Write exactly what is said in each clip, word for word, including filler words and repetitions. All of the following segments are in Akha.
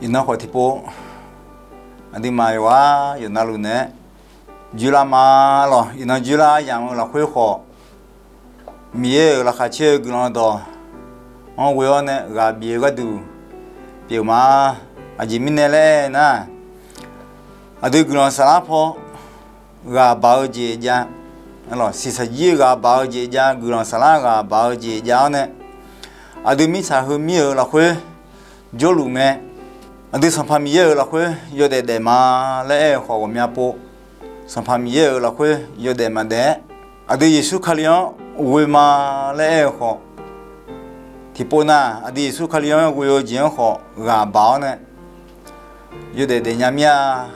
Iqnan khawf tiqpov, aqduimaf yawqghaq yawqnavluf naeq-aer joerlar ma lawq. Iqnan joerlar yamq-eu lafkhoer khawf, Miqyaer-euq laqkhaq caer-eu guiqlanq dawq-anr ghoe-awr nae ghaq bif-eu gharduq pyeuf ma. Aqjeq mirnae laer aer nar, aqdui guiqlanq saflar paw ghaq baq-eu jeq jav, siqsaqjir ghaq baq-eu jeq jav, guiqlanq saflar ghaq baq-eu jeq jav-awr nae, aqdui mirtsaq heumir-euq lafkhoer jawrluf ngae, aqdui Sanqpaq Miqyaer-euq lafkhoer yawdaef daef ma laer aer-eu khawf ghawqmya pov, Sanqpaq Miqyaer-euq lafkhoer yawdaef maqdaef-aer, aqdui Yeqsur Kali-anr ghoe ma laer aer-eu khawf, tiqpov nar, aqdui Yeqsur Kali-anr ghoe-eu jeq-anr khawf ghaq baq-awr nae yawdaef daefnya mir-a.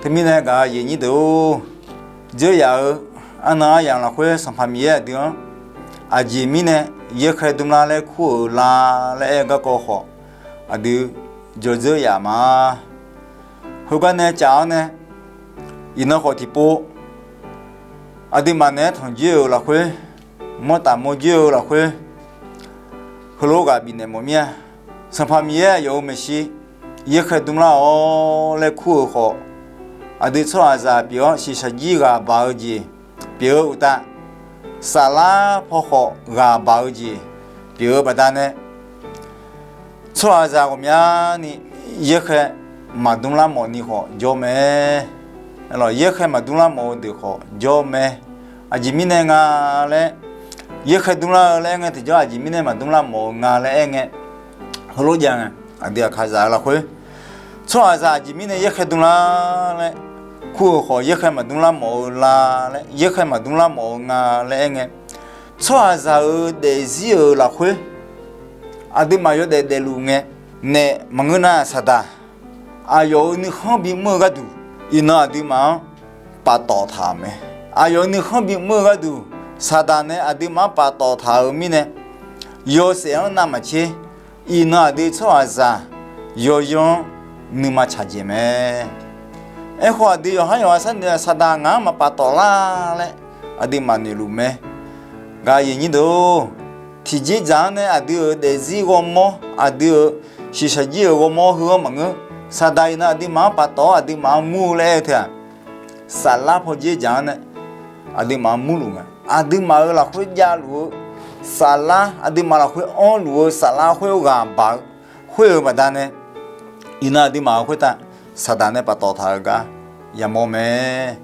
Teumirnae gaq-eu aqyuif aqnyir deuq-or, dzeur yaf-eu arnan aryamq lafkhoer Sanqpaq Miqyaer aqdui-anr aqjeq mirnae yaerkhaer dmrlar laer kur-euq la laer aer-eu garkawv khawf, aqdui jawrdzeur yaf ma. Heugar nae caf-awr nae, iqnan khawf tiqpov, aqduimaf naeq-aer tanqjoer-euq lafkhoer, mawrtaf mawrjoer-eu lafkhoer, heulof-aer ghaq bifnaeq mawf mir-a. Sanqpaq Miqyaer aqyawf-euq maeqshi yaerkhaer dmrlar-awr laer kur-euq khawf, aqdui tsawrhaqzaq pyeuf-awr shiqshaq jir ghaq baq-eu jeq pyeuf-eu uqtav, saflar paw khawf ghaq baq-eu jeq pyeuf-eu baqdanae, tsawrhaqzaq ghawqmyani yaerkhaer maqdmrlar mawfni khawf jawr mae. Yaerkhaer maqdmrlar mawf-eu deuq khawf jawr mae. Aqjeq mirnae nga laer, yaerkhaer dmrlar-eu laer aer ngae tiqjawr aqjeq mirnae maqdmrlar mawf-eu nga laer aer ngae, heulof jav ngae, aqdui aqkaqzaq-eu lafkhoer, tsawrhaqzaq aqjeq mirnae yaerkhaer dmrlar laer kur-euq khawf, yaerkhaer maqdmrlar mawf-eu la laer, yaerkhaer maqdmrlar mawf-eu nga laer aer ngae, tsawrhaqzaq-euq daefzir-euq lafkhoer aqduimaf yawdaef daefluf ngae, naef maqngeur nar saqdaq, aqyawf-euq nuikhanr bimr-eu gharduq, iqnan aqduimaf-anr paftawf taq-euq mae. Aqyawf-euq nuikhanr bimr-eu gharduq, saqdaq nae aqduimaf-anr paftawf taq-euq mirnae, yawshaef-anr navmaqtser, iqnan aqdui tsawrhaqzaq yawzanr nuima tsaqjeq mae. Aerkhawf aqdui yawqhar yawqha sharnoeq-aq, saqdaq ngaq-anr maqpaftawf lar laer aqduimaf noeqluf mae. Gaq-eu aqyuif aqnyir deuq-or, tiqjeq dzaq-anr nae aqdui-euq daefzir ghawrmawr, aqdui-euq shiqshaq jir-euq ghawrmawr heu-anr maqngeur, saqdaq iqnan aqduimaf-anr paftawf-awr aqduimaf-anr mur-eu laer aer-eu teu-aq, saflar pawdzer dzaq-anr nae aqduimaf-anr murluf nga. Aqduimaf-euq lafkhoer javluf-eu, saflar aqduimaf lafkhoer anrluf-eu saflar khoer ghaq baq-eu khoer-euq baqdanae, iqnan aqduimaf-euq khoertav saqdaq nae paftawf taq-eu gar yamawr mae.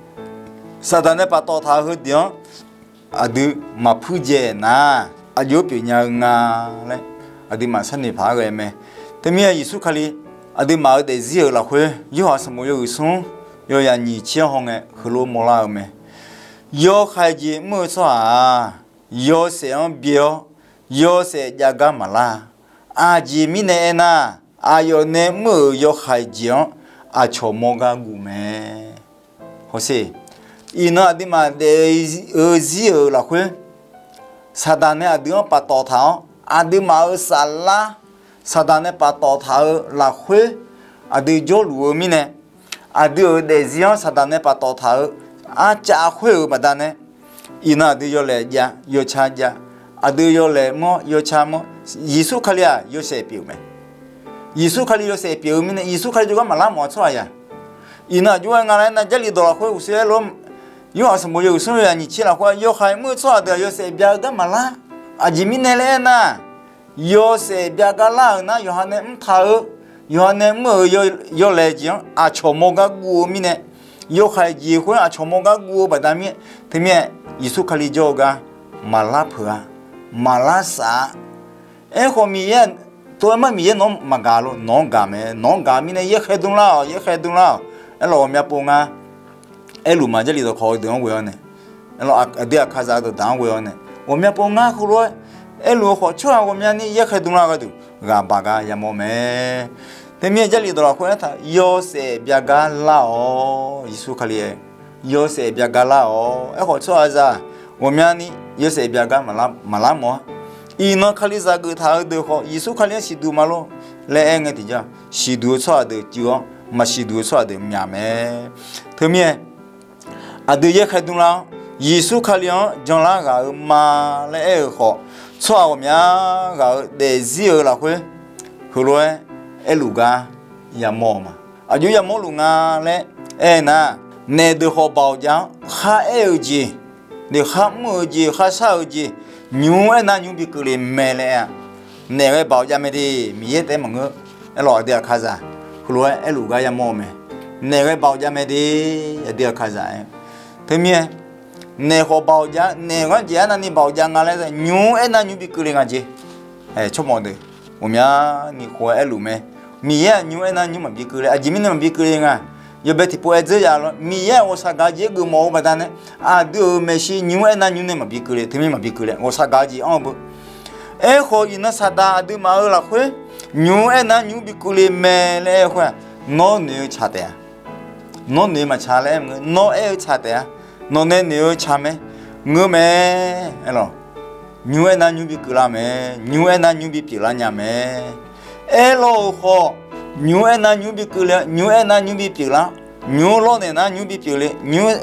Saqdaq nae paftawf taq-eu heudeuq-anr aqdui maqpuir dzaeq nar, aqjox-aer pyeufnya-eu nga laer aqduimaf sharnoeq paq-aer ghae mae. Teumirnae Yeqsur Kali aqduimaf-euq daefzir-euq lafkhoer Yorhaq sanqbof yawhuiq smr yawyaq nyiq tser-anr hawngae heulof mawrlar-eu mae. Yawhaiq jeq mr-eu tsawrhaq-aq, yawshaef-anr byae-awr yawshaef jav gar maqlar-a. Aqjeq mirnae aernar, aqyawf nae mr-euq yawhaiq jeq-anr aqcawq mawr gar guv mae. Hawsher, iqnan aqduimaf daef-eu zir-euq lafkhoer, saqdaq nae aqdui-anr paftawf taq-awr, aqduimaf-euq saflar saqdaq nae paftawf taq-eu lafkhoer aqdui jawrluf-eu mirnae, aqdui-euq daefzir-anr saqdaq nae paftawf taq-eu arcav khoer-euq baqdanae, iqnan aqdui yawlaeq jav, yawca jav, aqdui yawlaeq mawr, yawca mawr, Yeqsur Kali-aq yawshaef pyeuf-eu mae. Yeqsur Kali yawshaef pyeuf-eu mirnae, Yeqsur Kali jawrgar maqlar mawf-eu tsawrhaq ya. Iqnan aqjox-aer nga laer aernar, Jarlif dawq lafkhoer uqshoe aer lof-aer, Yorhaq sanqbof yawhuiq smr yawyaq nyiq tser lafkhoer, yawhaiq mr-eu tsawrhaq deuq-aq yawshaef byav-eu gar maqlar. Aqjeq mirnae laer aernar, yawshaef byav gar lar-euq nar, yawqha nae mr taq-eu, yawqha nae mr-euq yawlaeq jeq-anr aqcawq mawr gar guv-eu mirnae, yawhaiq jeq khoer aqcawq mawr gar guv-eu baqda mir-aer, teumirnae Yeqsur Kali jawr-eu gar maqlar peuq-a, maqlar saf-a. Aerkhawf Miqyaer, tov-aer mar Miqyaer nawq-anr maqgaq lo, nawq-anr gaq mae, nawq-anr gaq mirnae yaerkhaer dmrlar-awq, yaerkhaer dmrlar-awq. Aerlawq ghawqmya pov ngar aerluf ma, Jarlif dawqkawq-eu deuq-anr ghoe-awr nae, aerlawq aqdui aqkaqzaq-eu dawqdaq-anr ghoe-awr nae, ghawqmya pov ngar heulof-aer aerluf-eu khawf, tsawrhaq ghawqmyani yaerkhaer dmrlar-eu gharduq ghaq baq gar yamawr mae. Teumirnae Jarlif dawq lafkhoer aertaq, yawshaef byav gar lar-awq, Yeqsur Kali-aer, yawshaef byav gar lar-awq. Aerkhawf tsawrhaqzaq ghawqmyani yawshaef byav gar maqlar mawf-a. Iqnan Kalizaq geuftaq-eu deuq khawf, Yeqsur Kali-anr siqduq maqlor laer aer ngae tiqjawr, siqduq-eu tsawrhaq deuq cuiv-awr, maqsiqduq-eu tsawrhaq deuq myaq mae. Teumirnae aqdui yaerkhaer dmrlar-awr, Yeqsur Kali-anr janlar ghaq-eu ma laer aer-euq khawf, tsawrhaq ghawqmya ghaq-euq daefzir-euq lafkhoer heulof-aer aerluf gar yamawr-eu ma. Aqjox yamawrluf nga laer aernar, naef deuq khawf baoq jav-anr kharaer-eu jeq, deuq khar mr-eu jeq, kharshar-eu jeq, nymq-mr aernar nymq-mr bi keuvle mae laer aer-a. Naef ghae baoq jav mae de, Miqyaer taef-aer maqngeur. Aerlawq, aqdui aqkazaq heulof-aer aerluf gar yamawr-eu mae. Naef ghae baoq jav mae de, aqdui aqkazaq aer. Teumirnae, naef khawf baoq jav, naef ghanr jeq arnavni baoq jav nga laer, nymq-mr aernar nymq-mr bi keuvle nga jeq. Tsawrmawf deuq ghawqmyani khof-aer aerluf mae. Miqyaer-aq nymq-mr aernar nymq-mr maqbi keuvle, aqjeq mirnae maqbi keuvle nga. Yawbae tiqpov-aer dzeur yaf lawr, Miqyaer-aq ghawqshaq gaq-eu jeq geufmawf-eu baqdanae, aqdui-euq maeqshi nymq-mr aernar nymq-mr nae maqbi keuvle, teumirnae maqbi keuvle, ghawqshaq gaq-eu jeq anr-eu beu. Aerkhawf, iqnan Saqdaq aqduimaf-euq lafkhoer nymq-mr aernar nymq-mr bi keuvle mae laer aer-eu khoer-aq, nawr noeq-eu tsaq taef-a. Nawr noeq-eu maqtsaq laer aer maqngeur, nawr aer-eu tsaq taef-a. Nawq nae noeq-eu tsaq mae. Ngeur mae. Aerlawq, nymq-mr aernar nymq-mr bi keuvlar mae. Nymq-mr aernar nymq-mr bi pyeuflar nya mae. Aerlawr-euq khawf, nymq-mr aernar nymq-mr bi keuvle, nymq-mr aernar nymq-mr bi pyeuflar, nymq-mr lawrnaeq nar nymq-mr bi pyeufle, nymq-mr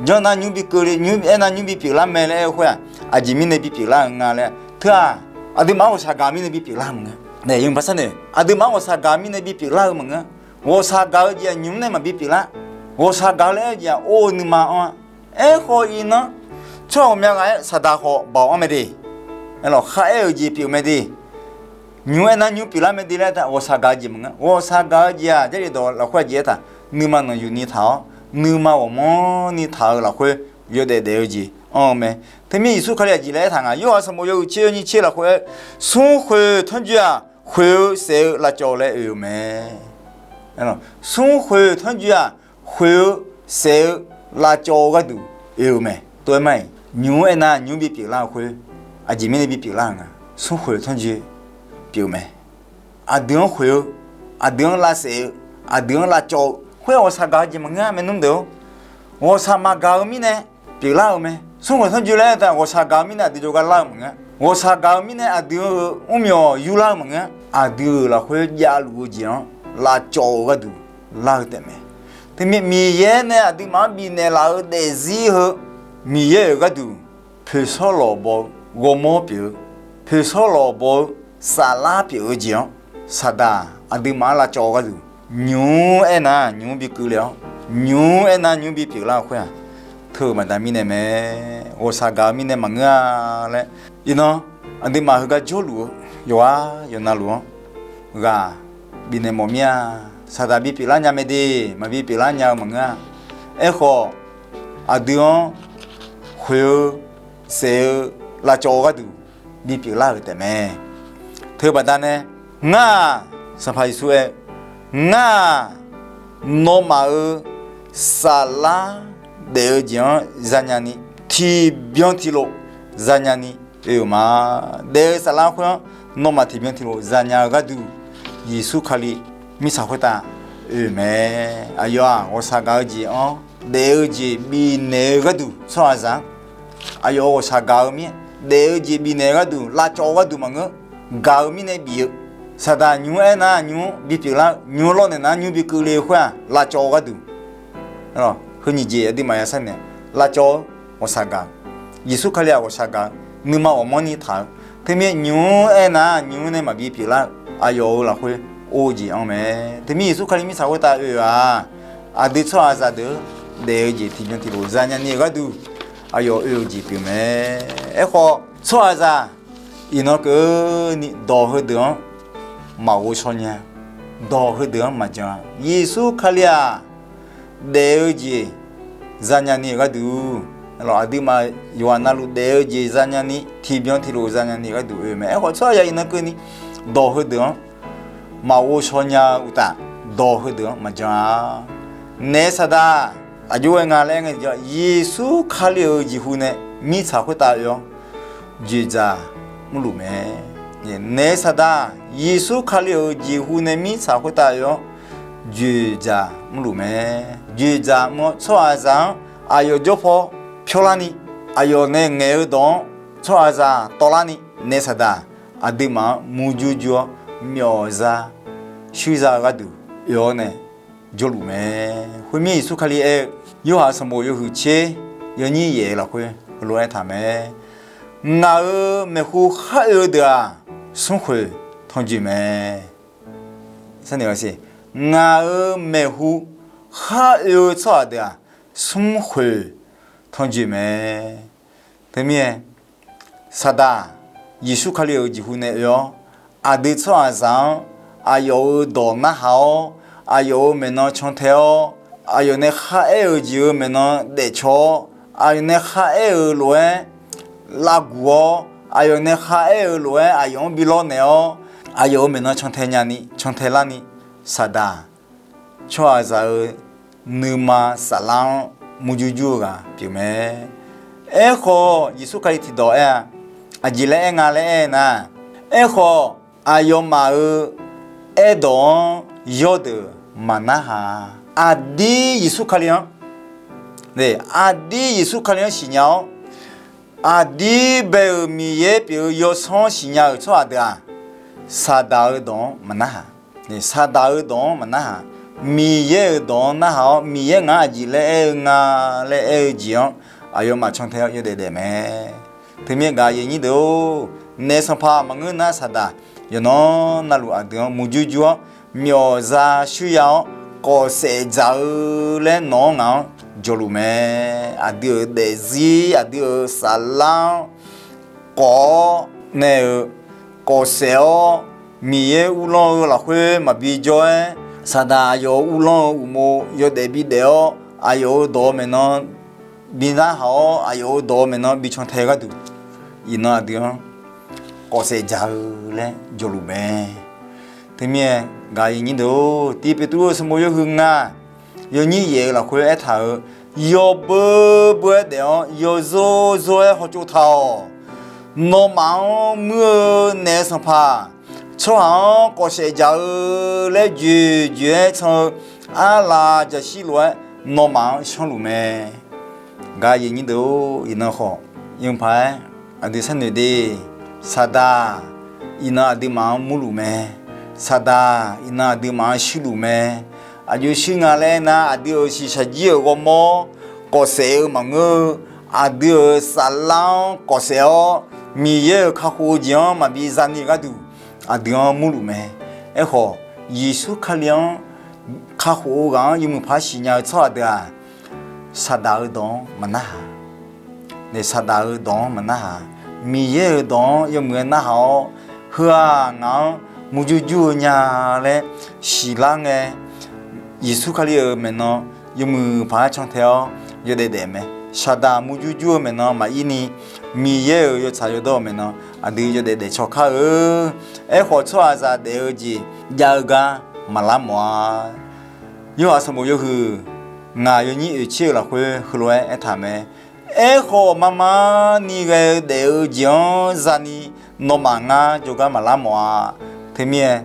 janr nar nymq-mr bi keuvle, nymq-mr aernar nymq-mr bi pyeuflar mae laer aer-eu khoer-aq, aqjeq mirnae bi pyeuflar-euq nga laer teu-aq, aqduimaf-anr ghawqshaq gaq-eu mirnae bi pyeuflar-eu maqngeur. Naef yawmuiq parsar nae, aqduimaf-anr ghawqshaq gaq-eu mirnae bi pyeuflar-eu maqngeur. Ghawqshaq gaq-eu jeq-aq nymq-mr nae maqbi pyeuflar. Ghawqshaq gaq-eu laer aer-eu jeq-aq or-eu nuima anr-a. Aerkhawf iqnan, tsawrhaq ghawqmya ghaq-aer Saqdaq khawf baoq anr mae de. Aerlawq, kharaer-euq jeq pyeuf mae de. Nymq-mr aernar nymq-mr pyeuflar mae de laer aer-aq, ghawqshaq gaq-eu jeq maqngeur. Ghawqshaq gaq-eu jeq-aq, Jarlif dawq lafkhoer aqjeq aertaq, nuima nanqyuni taq-awr, nuima ghawqmanrni taq-eu lafkhoer yawdaef daef-eu jeq anr-eu mae. Teumir Yeqsur Kali aqjeq laer aertaq nga, Yorhaq sanqbof yawhuiq tser yawnyir tser lafkhoer aer, smrkhoeq tanrjoe-aq, khoeq-eu saef-eu lavcawv laer oe-eu mae. Smrkhoeq tanrjoe-aq, khoeq-eu saef-eu lavcawv-eu gharduq oe-eu mae. Tov-aer mar-iq, nymq-mr aernar nymq-mr bi pyeuflar-eu khoer, aqjeq mirnae bi pyeuflar-euq nga. Smrkhoeq tanrjoe pyeuf-eu mae. Aqdui-anr khoeq-eu, aqdui-anr lavsaef-eu, aqdui-anr lavcawv-eu khoer ghawqshaq gaq-eu jeq maqngeur-a maernmr deuq-or. Ghawqshaq maqgaq-eu mirnae pyeuflar-euq mae. Smrkhoeq tanrjoe laer aer-eu taq ghawqshaq gaq-eu mirnae aqdui jawrgar lar-eu maqngeur-a. Ghawqshaq gaq-eu mirnae aqdui-euq mrmyawq yurlar-eu maqngeur-a. Aqdui-euq lafkhoer javluf-eu jeq-anr lavcawv-eu gharduq lar-eu taef mae. Teumir Miqyaer nae aqduimaf-anr bifnaeq laf-eu daefzir heu, Miqyaer-euq gharduq poeqsawr lawq baw-eu ghawrmawr pyeuf-eu, poeqsawr lawq baw-eu saflar pyeuf-eu jeq-anr, Saqdaq aqduimaf-anr lavcawv-eu gharduq, nymq-mr aernar nymq-mr bi keuvle-awr, nymq-mr aernar nymq-mr bi pyeuflar-eu khoer-aq, teu-euq baqda mirnae mae. Ghawqshaq gaq-eu mirnae maqngeur-a laer, iqnan aqduimaf heugar jawrluf-eu yawqghaq yawqnavluf-anr ghaq bifnaeq mawf mir-a. Saqdaq bi pyeuflar nya mae de, maqbi pyeuflar nya-eu maqngeur-a. Aerkhawf, aqdui-anr khoeq-eu saef-eu lavcawv-eu gharduq bipyeuf lar-euq taefmae. Teubaqda nae, ngar-aq, Sanqpaq Yeqsur aer-eu, ngar-aq, nawmaf-euq saflar daef-eu jeq-anr zanya ni, tiqbyan tiqlof zanya ni oe-euq ma. Daef-eu saflar khoer-anr nawmaf tiqbyan tiqlof zanya-eu gharduq, Yeqsur Kali mirtsaq khoertav oe-euq mae. Aqyawf-aq, ghawqshaq gaq-eu jeq-anr daef-eu jeq bifnaeq-eu gharduq tsawrhaqzaq-anr, aqyawf-euq ghawqshaq gaq-eu mir-aer daef-eu jeq bifnaeq-eu gharduq, lavcawv-eu gharduq maqngeur, gaq-eu mirnae bif-eu. Saqdaq nymq-mr aernar nymq-mr bipyeuf lar-eu, nymq-mr lawrnaeq nar nymq-mr bi keuvle-eu khoer-aq, lavcawv-eu gharduq. Heu nyiq jeq aqduimaf yasar naeq, lavcawv-eu ghawqshaq gaq-eu, Yeqsur Kali-aq ghawqshaq gaq-eu, nuima ghawqmanrni taq-eu, teumir nymq-mr aernar nymq-mr nae maqbi pyeuflar-eu, aqyawf-euq lafkhoer or-eu jeq anr mae. Teumir Yeqsur Kali mirtsaq khoertav oe-euq-aq, aqdui tsawrhaqzaq deuq-eu daef-eu jeq tiqbyan tiqlof zanya ni-eu gharduq, aqyawf oe-eu jeq pyeuf mae. Aerkhawf, tsawrhaqzaq iqnan keuvni dawq heudeuq-anr maqghovshaw nya, dawq heudeuq-anr maqjan-a. Yeqsur Kali-aq, daef-eu jeq zanya ni-eu gharduq, aqduimaf yawqghaq navluf daef-eu jeq zanya ni, tiqbyan tiqlof zanya ni-eu gharduq oe-eu mae. Aerkhawf, tsawrhaqzaq iqnan keuvni dawq heudeuq-anr maqghovshaw nya-eu uqtaf, dawq heudeuq-anr maqjan-a. Naef saqdaq aqjox ghae nga laer aer ngae tiqjawr, Yeqsur Kali-euq jeqhu nae mirtsaq khoertav oe-awr, dzoeqdzaq mrluf mae. Naef saqdaq Yeqsur Kali-euq jeqhu nae mirtsaq khoertav oe-awr, dzoeqdzaq mrluf mae. Dzoeqdzaq mr-awr tsawrhaqzaq-anr aqyawf jawr paw pyawrlarni, aqyawf nae ngaeq-eu dawq-anr tsawrhaqzaq tawvlarni, naef saqdaq aqduimaf-anr murjur jur-awr myawfzar shuirzar-eu gharduq oe-awr nae jawrluf mae. Khoermir Yeqsur Kali aer-eu, Yorhaq sanqbof yawhuiq tser yawnyir yaef-eu lafkhoer heulof-aer aertaq mae. Ngaq-euq maeqhu khar oe-eu deuq-aq, smrkhoeq tanrjoe mae. Sar nae-a siq, ngaq-euq maeqhu khar oe-eu tsawrhaq deuq-aq, smrkhoeq tanrjoe mae. Teumirnae, Saqdaq Yeqsur Kali-euq jeqhu nae oe-awr, aqdui tsawrhaqzaq-anr aqyawf-euq dawq narhaq-awr, aqyawf-euq maeqnan cantae-awr, aqyawf nae kharaer-euq jeq-euq maeqnan daefcaw-awr, aqyawf nae kharaer-euq lof-aer lavguq-awr, aqyawf nae kharaer-euq lof-aer aqyawf-anr bi lawrnaeq-awr, aqyawf-euq maeqnan cantae nyani cantae larni, Saqdaq tsawrhaqzaq-euq nuima saflar-anr murjur jur-eu ghaq pyeuf mae. Aerkhawf, Yeqsur Kali tiqdawq aer-a, aqjeq laer aer nga laer aer nar, aerkhawf, aqyawfmaf-euq aerdawq-anr yawrdeuq maqnarhaq-a. Aqdir Yeqsur Kali-anr, aqdir Yeqsur Kali-anr siqnya-awr, aqdir bae-euq Miqyaer pyeuf-eu Yawsanr-anr siqnya-euq tsawrhaq deuq-aq, Saqdaq-euq dawq-anr maqnarhaq. Saqdaq-euq dawq-anr maqnarhaq. Miqyaer-euq dawq-anr narhaq-awr, Miqyaer ngaq-anr aqjeq laer aer-eu nga laer aer-eu jeq-anr aqyawfmaf cantae-awr yawdaef daef mae. Teumirnae gaq-eu aqyuif aqnyir deuq-or, naef sanqpaq maqngeur nar Saqdaq yawqnan navluf aqdui-anr murjur jur-awr, myawfzaq shuirya-awr, kawfsaef dzaq-eu laer nawq-anr ngaq-anr jawrluf mae. Aqdui-euq daefzir, aqdui-euq saflar-anr kawf-awr nae-euq kawfsaef-awr, Miqyaer uvlanr-eu lafkhoer maqbi jawr-aer, Saqdaq aqyawf uvlanr-eu uqmov yawdaef bidaef-awr, aqyawf-euq dawq-eu maeqnan bi narhaq-awr, aqyawf-euq dawq-eu maeqnan bi cantae gharduq, iqnan aqdui-anr kawfsaef dzaq-eu laer jawrluf mae. Teumirnae gaq-eu aqyuif aqnyir deuq-or, Tiq Peqtruv-eu sanqbof yawhuiq ngaq yawnyir yaef-eu lafkhoer aertaq-euq, yawbeu beu-aer daef-awr yawzor zor-aer hawtsov taq-awq. Nawmaf-anr muir-eu naef sanqpaq, tsawrhaq-anr kawfsaef dzaq-eu laer joeqjoeq-aer can-eu arlaf jaqshir lof-aer nawmaf-anr shanrluf mae. Gaq-eu aqyuif aqnyir deuq-or, iqnan khawf, yawmuiq paq-aer aqdui sharnoeq de. Saqdaq iqnan aqduimaf-anr murluf mae. Saqdaq iqnan aqduimaf-anr shuirluf mae. Aqjox shuir nga laer nar, aqdui-euq shiqshaq jir-euq ghawrmawr kawfsaef-eu maqngeur-eu, aqdui-euq saflar-anr kawfsaef-awr, Miqyaer-euq kakhof-eu jeq-anr maqbi zani gharduq aqdui-anr murluf mae. Aerkhawf, Yeqsur Kali-anr kakhof-eu ghaq-anr yawmuiq paq-aer siqnya-eu tsawrhaq deuq-aq, Saqdaq-euq dawq-anr maqnarhaq. Naef Saqdaq-euq dawq-anr maqnarhaq. Miqyaer-euq dawq-anr yawmuiq-aer narhaq-awr, heu-aq ngaq-anr murjur jur-eu nya laer siqlar ngae, Yeqsur Kali-euq maeqnan yawmuiq paq-aer cantae-awr yawdaef daef mae. Saqdaq murjur jur-eu maeqnan maqir ni, Miqyaer-euq yawtsaq yawdawr-euq maeqnan aqdui yawdaef daef caw kar-eu. Aerkhawf, tsawrhaqzaq daef-eu jeq jav-eu gar maqlar mawf-a. Yorhaq sanqbof yawhuiq ngaq yawnyir oeq tser-eu lafkhoer heulof-aer aertaq mae. Aerkhawf, marmar ni ghae-eu daef-eu jeq-anr zani nawmaf ngar jawrgar maqlar mawf-a. Teumirnae,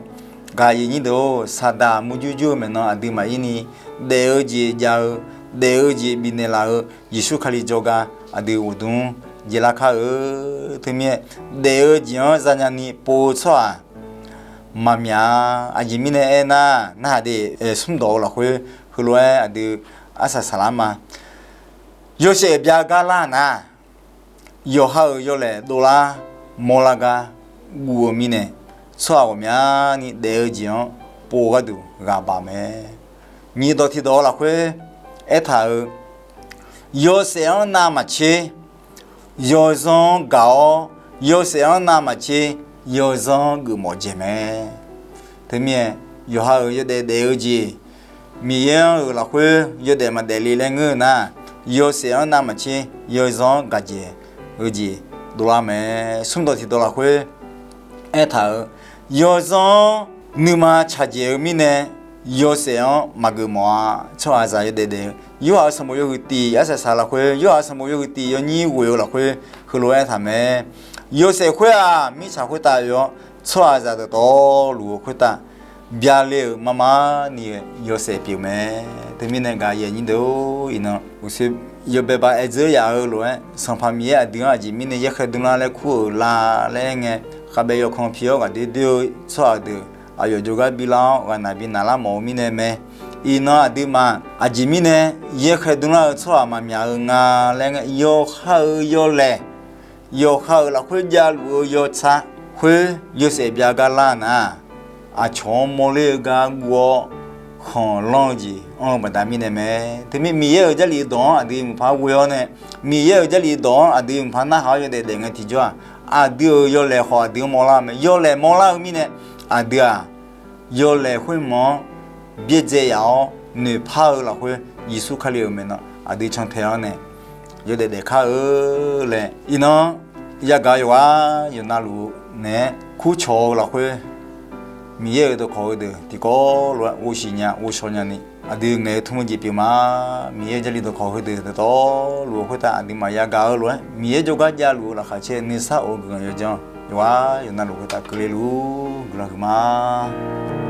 gaq-eu aqyuif aqnyir deuq-or, Saqdaq murjur jur-eu maeqnan aqdui maqir ni, daef-eu jeq jav-eu, daef-eu jeq bifnaeq laf-eu Yeqsur Kali jawrgar aqdui uqdmr jeq lar kar-eu. Teumirnae, daef-eu jeq-anr zanya ni pov-eu tsawrhaq maqmyaq-a. Aqjeq mirnae aernar, narhaq de, smrdawq-eu lafkhoer heulof-aer aqdui arsaq saqlar ma. Yawshaef byagar lar nar, yawqha-euq yawlaeq dovlar mawrlar gar guv-eu mirnae, tsawrhaq ghawqmyani daef-eu jeq-anr pov gharduq ghaq baq mae. Nyiq dawq tiqdawq-eu lafkhoer aertaq-euq, yawshaef-anr navmaqtser yawzanr-anr gaq-awr, yawshaef-anr navmaqtser yawzanr-anr geufmawf dzaeq mae. Teumirnae, yawqha-euq yawdaef daef-eu jeq, Miqyaer-anr-euq lafkhoer yawdaef maqdaef le laer ngeur-eu nar, yawshaef-anr navmaqtser yawzanr-anr gaqdzaeq-eu jeq dovlar mae. Smrdawq tiqdawq lafkhoer aertaq-euq, yawzanr-anr nuima tsaqdzaeq-eu mirnae, yawshaef-anr maqgeuf mawf-a. Tsawrhaqzaq yawdaef daef-eu, Yorhaq-euq sanqbof yawhuiq tiq arsaq saq lafkhoer, Yorhaq-euq sanqbof yawhuiq tiq yawnyir ghoeq-eu lafkhoer heulof-aer aertaq mae. Yawshaef khoer-aq, mirtsaq khoertav oe-awr, tsawrhaqzaq dawqtawvluf-eu khoertav byale-euq marmar ni-eu yawshaef pyeuf mae. Teumirnae gaq-eu aqyuif aqnyir deuq-or, iqnan uqshoe yawbae ba aer dzeur yaf-eu lof-aer, Sanqpaq Miqyaer aqdui-anr aqjeq mirnae yaerkhaer dmrlar laer kur-euq la laer ngae, khavbae yawkan pi-awr ghaqdoer doer-eu tsawrhaq deuq aqyawf jawrgar bilar-awr, ghaqnaq bi naqlar mawf-eu mirnae mae. Iqnan aqduimaf aqjeq mirnae yaerkhaer dmrlar-eu tsawrhaq maqmyaq-eu nga laer ngae, yawqha-euq yawlaeq, yawqha-euq lafkhoer javluf-eu yawtsaq khoer yawshaef byagar lar nar, aqcawq-anr mawrler-eu gar guv-awr, khanqlanr-eu jeq anr-eu baqda mirnae mae. Teumirnae Miqyaer-euq Jarlif dawq-anr aqdui mqpar ghoe-awr nae, Miqyaer-euq Jarlif dawq-anr aqdui mqpar narhaq-awr yawdaef daef ngae tiqjawr-aq, aqdui-euq yawlaeq khawf aqdui-anr mawrlar-eu mae. Yawlaeq mawrlar-eu mirnae, aqdui-aq, yawlaeq khoermawf-anr byaerdzae yaf-awr noeqpar-eu lafkhoer, Yeqsur Kali-euq maeqnan aqdui cantae-awr nae yawdaef daefkar-eu laer, iqnan yagaq yawqghaq yawqnavluf naeq-aer kurcawq-eu lafkhoer, Miqyaer-euq dawqkawq heudeuq tiqkawv lof-aer ghovshiq nya ghovshaw nyani, aqdui ngaeq-eu tmr-eu jeq pyeuf ma. Miqyaer-euq Jarlif dawqkawq heudeuq dawqtawvluf-eu khoertav aqduimaf yagaq-eu lof-aer, Miqyaer jawrgar javluf-eu laqkhaq caer nuisar of-eu guiqlanq yawdzanr, yawqghaq yawqnavluf khoertav keuvle luf guiqlanq huiqma.